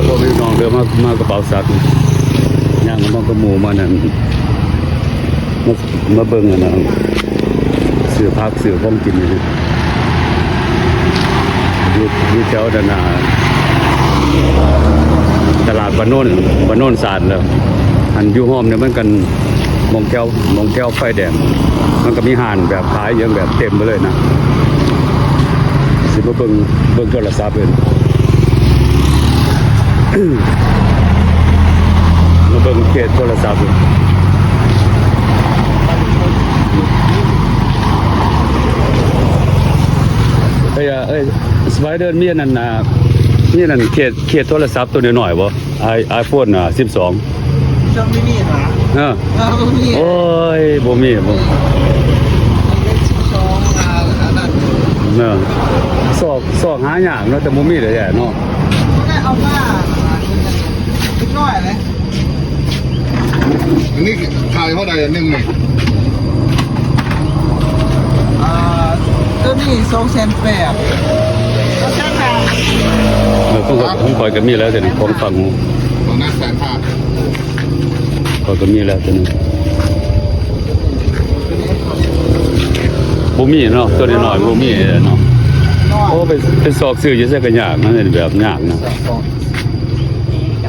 ພວກພີ່ນ້ອງເດີ ມາ ມາກະເປົາສັກ ຍ່າງມາກັບໝູ່ມານັ້ນ ມາ ມາເບິ່ງອັນນັ້ນ ຊື້ຜັກຊື້ຂອງກິນນີ້ ຢູ່ ຢູ່ແຖວນັ້ນນະ ຕະຫຼາດບ້ານໂນນ ບ້ານໂນນສາດແລ້ວ ອັນຢູ່ຮ່ອມນີ້ມັນກັນ ໝ່ອງແຖວ ໝ່ອງແຖວໄຟແດງ ມັນກະມີຮ້ານແບບຂາຍຫຍັງແບບເຕັມໄປເລີຍນະ ຊິມາເບິ່ງ ເບິ່ງໂທລະສັບເພິ່ນ ມາເບິ່ງເຂດໂທລະສັບເພິ່ນ ເອີຍ ເອີຍ ສະໄປເດີ ມີອັນນັ້ນນະ ມີອັນນັ້ນ ເຂດ ເຂດໂທລະສັບໂຕນ້ອຍໆບໍ່? ໄອ ໄອໂຟນ ອ່າ ສິບສອງ ເຈົ້າມີມີດຫວາ? ເອີ ເອີ ບໍ່ມີ ໂອ້ຍ ບໍ່ມີ ບໍ່ ເລກສິບສອງ ອ່າ ອັນນັ້ນ ເອີ ຊອກ ຊອກຫາຍາກເນາະ ແຕ່ບໍ່ມີແທ້ໆເນາະ ບໍ່ໄດ້ເອົາມາ ເດັກນ້ອຍເລີຍ ອັນນີ້ຂາຍເທົ່າໃດອັນໜຶ່ງນີ້? ອ່າ ໂຕນີ້ສອງແສນແປດ ສອງແສນຫ້າ ເອີ ຂອງຂ້ອຍ ຂອງຂ້ອຍກະມີແລ້ວ ແຕ່ຂອງຝັ່ງ ປະມານແສນຫ້າ ຂ້ອຍກະມີແລ້ວໂຕນີ້ ບໍ່ມີເນາະ ໂຕນ້ອຍໆບໍ່ມີເນາະ ໂອ້ ໄປ ໄປຊອກຊື້ຢູ່ໃສກະຍາກນະ ແບບຍາກນະ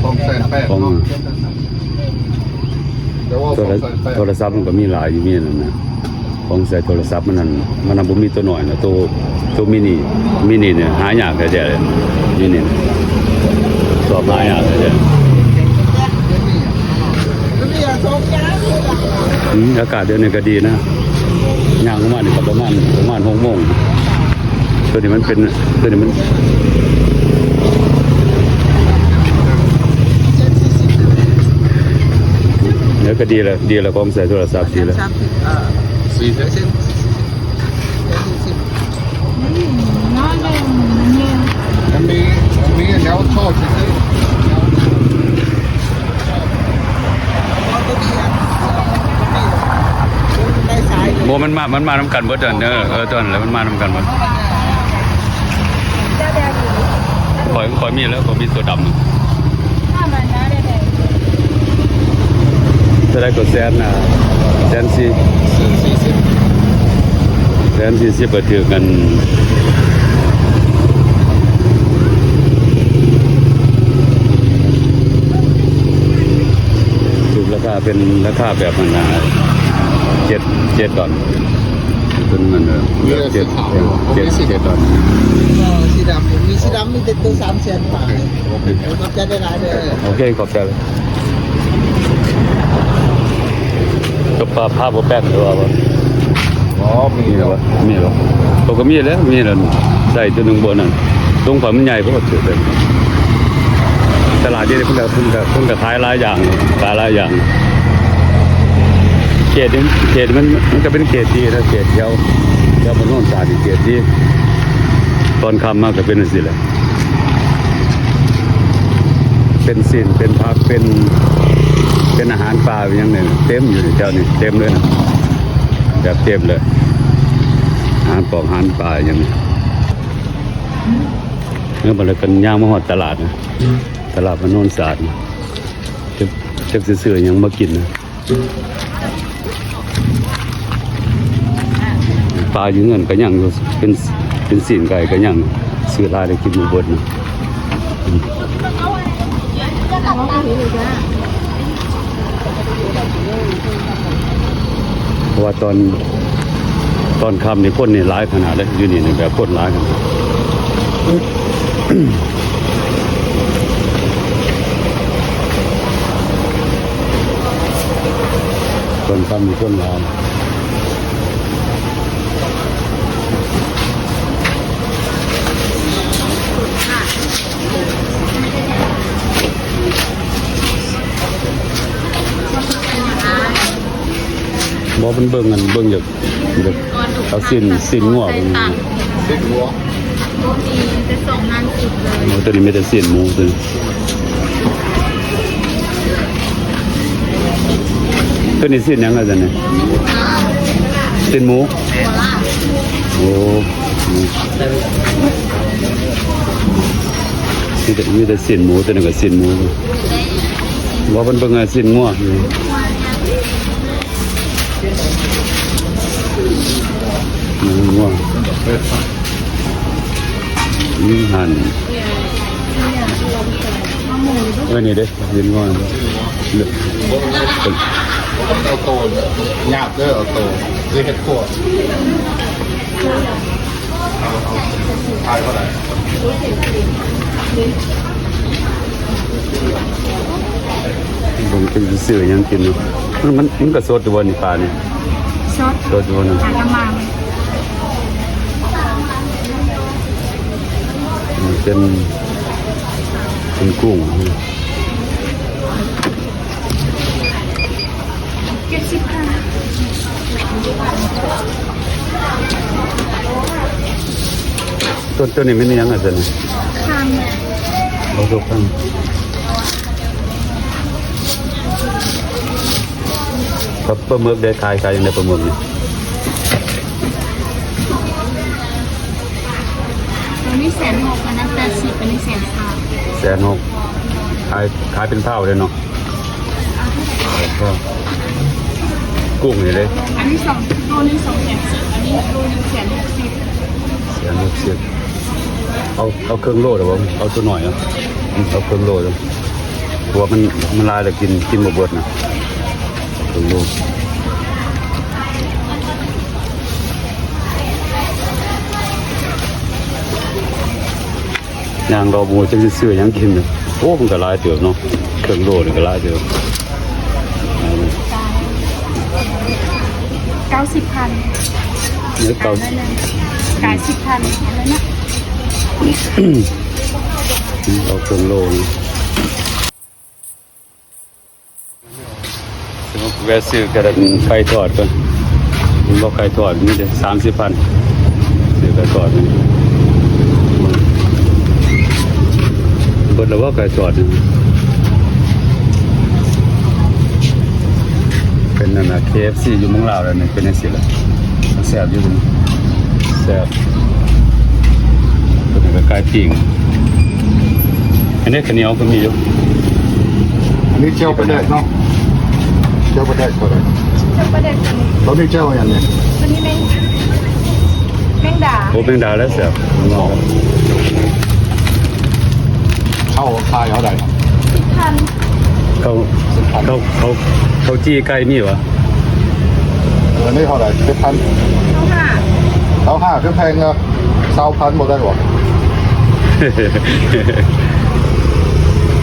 ສອງແສນແປດ ຂອງ ແຕ່ວ່າ ໂທລະ ສອງແສນແປດ ໂທລະສັບມັນກະມີຫຼາຍຢູ່ ມີອັນນັ້ນນະ ຂອງໃສ່ໂທລະສັບມັນນັ້ນ ມັນນະບໍ່ມີໂຕນ້ອຍນະ ໂຕ ໂຕມິນິ ມິນິນີ້ຫາຍາກແທ້ໆເລີຍ ມິນິນີ້ຊອກຫາຍາກແທ້ໆ ອືມ ອາກາດດຽວນີ້ກະດີນະ ຍ່າງອອກມານີ້ກະປະມານ ປະມານຫົກໂມງ ໂຕນີ້ມັນເປັນ ໂຕນີ້ມັນ ແລ້ວກະດີລະ ດີລະ ຂອງໃສ່ໂທລະສັບດີລະ ສາມສິບ ເອີ ສີ່ສິບ ມັນມີ ມັນມີແນວຊອດຊື່ໆ ບໍ່ ມັນມາ ມັນມານຳກັນເບິດ ເອີ ເອີ ຕອນນັ້ນແຫຼະ ມັນມານຳກັນເບິດ ຂ້ອຍ ຂ້ອຍມີແລ້ວ ຂ້ອຍມີໂຕດຳ ເທົ່າໃດກະແສນ ອ່າ ແສນສີ່ ແສນສີ່ສິບ ກະຖືກກັນ ຖືກລາຄາ ເປັນລາຄາແບບນັ້ນນະ ເຈັດ ເຈັດດອນ ເປັນເງິນ ເອີ ເຈັດ ເຈັດ ເຈັດດອນ ເອີ ສີດຳ ມີສີດຳ ມີແຕ່ໂຕສາມແສນປາຍ ຂອບໃຈຫຼາຍໆເດີ ໂອເຄ ຂອບໃຈ ໂຕປາ ປາບໍ່ແປ້ນຫຼືວ່າບໍ່? ອໍ ມີແລ້ວ ມີແລ້ວ ໂຕກະມີແລ້ວ ມີແລ້ວ ໄດ້ໂຕໜຶ່ງບໍ່ນັ້ນ ຕົງຂ້ອຍມັນໃຫຍ່ໂພດ ຕະຫຼາດດຽວນີ້ເພິ່ນກະ ເພິ່ນກະ ເພິ່ນກະຂາຍຫຼາຍຢ່າງ ຂາຍຫຼາຍຢ່າງ ເຂດນີ້ ເຂດມັນ ມັນກະເປັນເຂດດີນະ ເຂດແຖວ ແຖວບ້ານໂນນສາດນີ້ເຂດດີ ຕອນຄ່ຳມາກະເປັນຈັ່ງຊີ້ແຫຼະ ເປັນຊີ້ນ ເປັນຜັກ ເປັນ ເປັນອາຫານປ່າ ເປັນຫຍັງນີ້ ເຕັມຢູ່ແຖວນີ້ ເຕັມເລີຍນະ ແບບເຕັມເລີຍ ອາຫານປອກ ອາຫານປ່າຫຍັງນີ້ ແລ້ວບາດນີ້ກະຍ່າງມາຮອດຕະຫຼາດນະ ຕະຫຼາດບ້ານໂນນສາດນະ ຈັກ ຈັກຊິຊື້ຫຍັງມາກິນນະ. ປາຢູ່ເຮືອນກະຍັງຢູ່ ເປັນ ເປັນຊີ້ນໄກ່ກະຍັງ ຊື້ຫຼາຍໄດ້ກິນບໍ່ເບິດນະ ເພາະວ່າຕອນ ຕອນຄ່ຳນີ້ຄົນນີ້ຫຼາຍຂະໜາດເດ້ ຢູ່ນີ້ນີ້ແບບຄົນຫຼາຍຂະໜາດ ຕອນຄ່ຳມີຄົນຫຼາຍ ບໍ່ ເພິ່ນເບິ່ງອັນ ເບິ່ງຢາກ ຢາກເອົາຊີ້ນ ຊີ້ນງົວ ຊີ້ນງົວ ບໍ່ມີ ແຕ່ສອງຮ້ານສຸດເລີຍ ໂອ້ ໂຕນີ້ມີແຕ່ຊີ້ນໝູ ໂຕນີ້ ໂຕນີ້ຊີ້ນຫຍັງອາຈານນີ້? ຊີ້ນໝູ ໂອ້ ອືມ. ມີແຕ່ ມີແຕ່ຊີ້ນໝູ ຕົວນີ້ກໍຊີ້ນໝູ ວ່າເພິ່ນເບິ່ງວ່າຊີ້ນງົວ ງົວ ອືມ ຫັ້ນ ເອີ ນີ້ເດ້ ຊີ້ນງົວ ເອົາໂຕ ຫຍາບເດີ ເອົາໂຕ ຊິເຮັດຂົ້ວ. ເບິ່ງ ເພິ່ນຊິຊື້ຫຍັງກິນເນາະ ມັນ ມັນ ມັນກໍສົດຢູ່ບໍ່ນີ້ ປານີ້? ສົດ ສົດຢູ່ບໍ່ນີ້? ຫາກະມາ ເປັນ ເປັນກຸ້ງ. ເຈັດສິບພັນ ຕົວ ຕົວນີ້ແມ່ນອີ່ຫຍັງອະ? ຕົວນີ້ ຄັງ ໂອ້ ຕົວຄັງ ປາ ປາໝຶກເດ້ ຂາຍ ຂາຍຈັ່ງໃດປາໝຶກນີ້? ຕົວນີ້ແສນຫົກ ອັນນັ້ນແປດສິບ ອັນນີ້ແສນຊາວ ແສນຫົກ ຂາຍ ຂາຍເປັນເທົ່າເດ້ເນາະ. ກຸ້ງນີ້ເດ້ ອັນນີ້ສອງ ໂລໜຶ່ງສອງແສນສິບ ອັນນີ້ໂລໜຶ່ງແສນຫົກສິບ ແສນຫົກສິບ ເອົາ ເອົາເຄິ່ງໂລໄດ້ບໍ່? ເອົາຕົວໜ້ອຍເນາະ ອືມ ເອົາເຄິ່ງໂລເນາະ ເພາະວ່າມັນ ມັນຫຼາຍແລ້ວກິນ ກິນບໍ່ເບິດນະ ເຄິ່ງໂລ. ຍ່າງເລາະບໍ່ຮູ້ຈັກຊິຊື້ຫຍັງກິນ. ໂອ້ ມັນກໍຫຼາຍເຕີບເນາະ ເຄິ່ງໂລນີ້ກໍຫຼາຍເຕີບ. ເກົ້າສິບພັນ ເອີ ເກົ້າ ກາຍສິບພັນ ເອົາເລີຍເນາະ ເອົາເຄິ່ງໂລນີ້. ແວະຊື້ກະໄດ້ໄກ່ທອດກ່ອນ ເຫັນບໍ່ ໄກ່ທອດມີແຕ່ສາມສິບພັນ ຊື້ໄກ່ທອດນີ້ ເບິດແລ້ວບໍ່ ໄກ່ທອດນີ້ ເປັນອັນນ່າ ເຄເອັຟຊີ ຢູ່ເມືອງລາວແລ້ວນີ້ ເປັນຈັ່ງຊີ້ລະ ແຊບຢູ່ ແຊບ ເປັນກະໄກ່ປີ້ງ ອັນນີ້ເຂົ້າໜຽວກໍມີຢູ່. ອັນນີ້ແຈ່ວປາແດກເນາະ ແຈ່ວປາແດກກໍໄດ້ ແຈ່ວປາແດກຕົວນີ້ ຕົວນີ້ແຈ່ວຫຍັງນີ້? ຕົວນີ້ແມງ ແມງດາ ໂອ້ ແມງດາແລ້ວແຊບ ເຂົ້າຂາຍເທົ່າໃດ? ສິບພັນ ເຂົ້າ ເຂົ້າ ເຂົ້າ ເຂົ້າຈີ່ໄກ່ມີຫວາ? ເອີ ນີ້ເທົ່າໃດ? ເຈັດພັນ ເກົ້າສິບຫ້າ ເກົ້າສິບຫ້າ ຄືແພງເນາະ. ຊາວພັນບໍ່ໄດ້ຫວາ?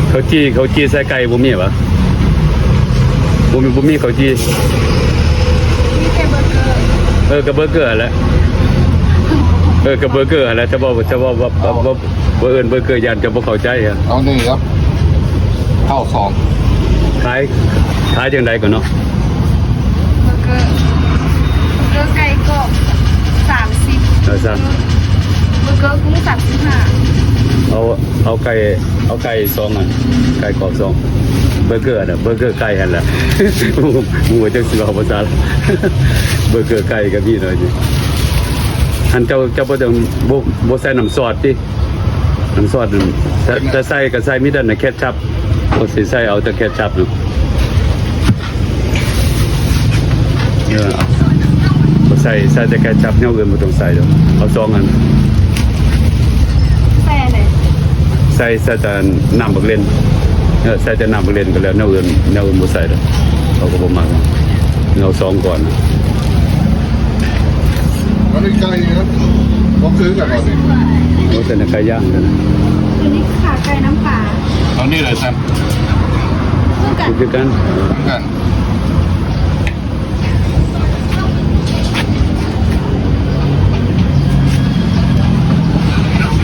ເຂົ້າຈີ່ ເຂົ້າຈີ່ໃສ່ໄກ່ບໍ່ມີຫວາ? ບໍ່ມີ ບໍ່ມີເຂົ້າຈີ່ ມີແຕ່ເບີເກີ ເອີ ກໍເບີເກີຫັ້ນແຫຼະ ເອີ ກໍເບີເກີຫັ້ນແຫຼະ ຈະເວົ້າ ຈະເວົ້າວ່າ ເອົາ ບໍ່ ບໍ່ເອີ້ນເບີເກີ ຢ້ານຈະບໍ່ເຂົ້າໃຈ. ເອົານີ້ຄັບ ເກົ້າສອງ ຂາຍ ຂາຍຈັ່ງໃດກ່ອນເນາະ? ເບີເກີ ເບີເກີໄກ່ກອບສາມສິບ ເອີ ສາມ ເບີເກີກຸ້ງສາມສິບຫ້າ ເອົາ ເອົາໄກ່ ເອົາໄກ່ສອງອັນ ໄກ່ກອບສອງ ເບີເກີຫັ້ນນະ ເບີເກີໄກ່ຫັ້ນລະ ບໍ່ ບໍ່ຈັກຊິເວົ້າພາສາລາວ ເບີເກີໄກ່ກໍມີໜ້ອຍນີ້ ຫັ້ນເຈົ້າ ເຈົ້າບໍ່ຕ້ອງ ບໍ່ ບໍ່ໃສ່ນ້ຳຊອດຕິ? ນ້ຳຊອດນັ້ນ ແຕ່ ແຕ່ໃສ່ກໍໃສ່ມີແຕ່ແຄດຊັບ ເຂົາຊິໃສ່ເອົາແຕ່ແຄດຊັບເນາະ ເອີ ບໍ່ໃສ່ ໃສ່ແຕ່ແຄດຊັບ ແນວອື່ນບໍ່ຕ້ອງໃສ່ດອກ ເອົາສອງອັນ ໃສ່ອັນໃດ? ໃສ່ ໃສ່ແຕ່ນ້ຳບັກເລັ່ນ ເອີ ໃສ່ແຕ່ນ້ຳບັກເລັ່ນກໍແລ້ວ ແນວອື່ນ ແນວອື່ນບໍ່ໃສ່ດອກ ເຂົາກໍບໍ່ມັກ ເອົາສອງກ່ອນ. ອັນນີ້ໄກ່ນະ ບໍ່ຄືກັນບໍ່ນີ້? ໂອ້ ແຕ່ນະໄກ່ຍ່າງເດ້ນະ ອັນນີ້ຂາໄກ່ນ້ຳປາ ເອົານີ້ເລີຍຊັ້ນ ຄືກັນ ຄືກັນ ຄືກັນ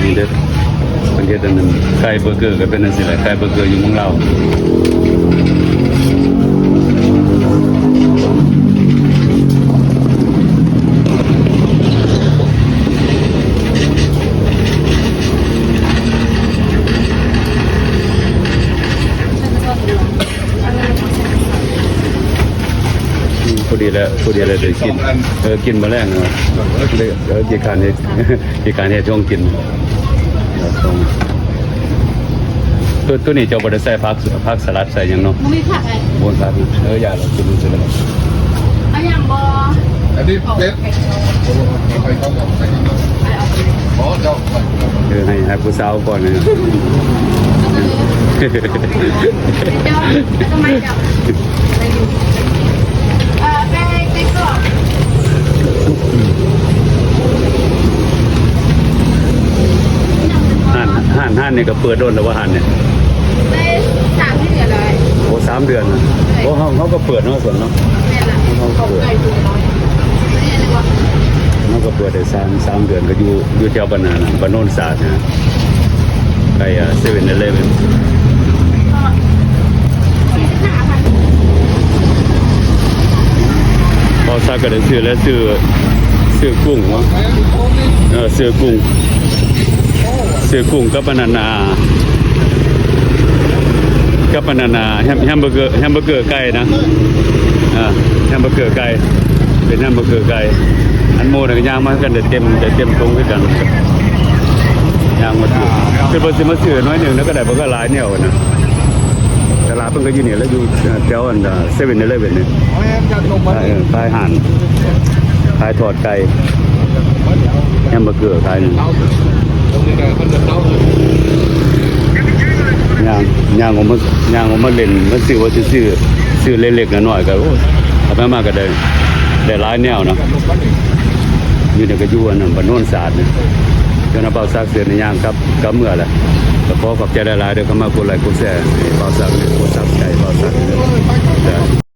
ນີ້ເດີ ເພິ່ນເຮັດອັນນັ້ນ ໄກ່ເບີເກີກໍເປັນຈັ່ງຊີ້ແຫຼະ ໄກ່ເບີເກີຢູ່ເມືອງລາວ. ພໍດີແລ້ວ ພໍດີແລ້ວໄດ້ກິນ ເອີ ກິນມື້ແລງເນາະ ເອີ ຂີ້ຄ້ານເຮັດ ຂີ້ຄ້ານເຮັດ ຊ່ວງກິນ ຊ່ວງ ຕົວ ຕົວນີ້ເຈົ້າບໍ່ໄດ້ໃສ່ຜັກ ຜັກສະຫຼັດໃສ່ຫຍັງເນາະ? ບໍ່ມີຜັກເລີຍ. ບໍ່ມີຜັກ. ເອີ ຢ່າລະ ກິນຊື່ໆ. ເອົາຫຍັງບໍ່? ອັນນີ້ເປັດ. ເອີ ໃຫ້ ໃຫ້ຜູ້ສາວກ່ອນນະ. ເຈົ້າ ເຈົ້າໄມ້ເຈົ້າ ເອີ ໄປ ໄປກ່ອນ. ຮ້ານ ຮ້ານ ຮ້ານນີ້ກໍເປີດດົນແລ້ວບໍ່? ຮ້ານນີ້ໄດ້ສາມເດືອນແລ້ວ. ໂອ້ ສາມເດືອນນະ. ໂອ້ ເຮົາ ເຮົາກໍເປີດເນາະ ສ່ວນເນາະ. ແມ່ນລະ ເຮົາກໍເປີດ ເຮົາກໍເປີດໄດ້ສາມ ສາມເດືອນ ກໍຢູ່ ຢູ່ແຖວບ້ານ ອັນນັ້ນ ບ້ານໂນນສາດນະ. ໃກ້ ເຊເວັນອີເລເວັນ. ບໍ່ຊັກກໍໄດ້ຊື້ແລ້ວ ຊື້ ຊື້ກຸ້ງເນາະ. ເອີ ຊື້ກຸ້ງ ຊື້ກຸ້ງກັບອັນນັ້ນນະ ກັບອັນນັ້ນນະ ແຮມ ແຮມເບີເກີ ແຮມເບີເກີໄກ່ນະ. ເອີ ແຮມເບີເກີໄກ່ ເປັນແຮມເບີເກີໄກ່. ອັນໝູ່ນັ້ນກໍຍ່າງມາຄືກັນ ໄດ້ເຕັມ ໄດ້ເຕັມຖົງຄືກັນ. ຍ່າງມາຊື້ ເພິ່ນວ່າຊິມາຊື້ໜ້ອຍໜຶ່ງ ແລ້ວກໍໄດ້ບໍ່ກໍຫຼາຍແນວນະ. ຕະຫຼາດເພິ່ນກໍຢູ່ນີ້ແຫຼະ ຢູ່ແຖວອັນເຊເວັນອີເລເວັນນີ້. ເອີ ຂາຍຮ້ານ ຂາຍທອດໄກ່ ແຮມເບີເກີຂາຍນີ້. ຍ່າງ ຍ່າງອອກມາ ຍ່າງອອກມາຫຼິ້ນ ມາຊື້ວ່າຊິຊື້ ຊື້ເລັກໆນ້ອຍໆ ກໍ ໂອ້ຍ ເອົາໄປມາກໍໄດ້ ໄດ້ຫຼາຍແນວເນາະ. ຢູ່ນີ້ກໍຢູ່ອັນນັ້ນ ບ້ານໂນນສາດນີ້. ຈະນຳບ່າວສັກເຊີນຍ່າງກັບ ກັບເມືອແຫຼະ. ກໍຂໍຂອບໃຈຫຼາຍໆເດີ ເຂົ້າມາກົດໄລກົດແຊໃຫ້ບ່າວສັກ ກົດຊັບສະໄຄຣບບ່າວສັກ.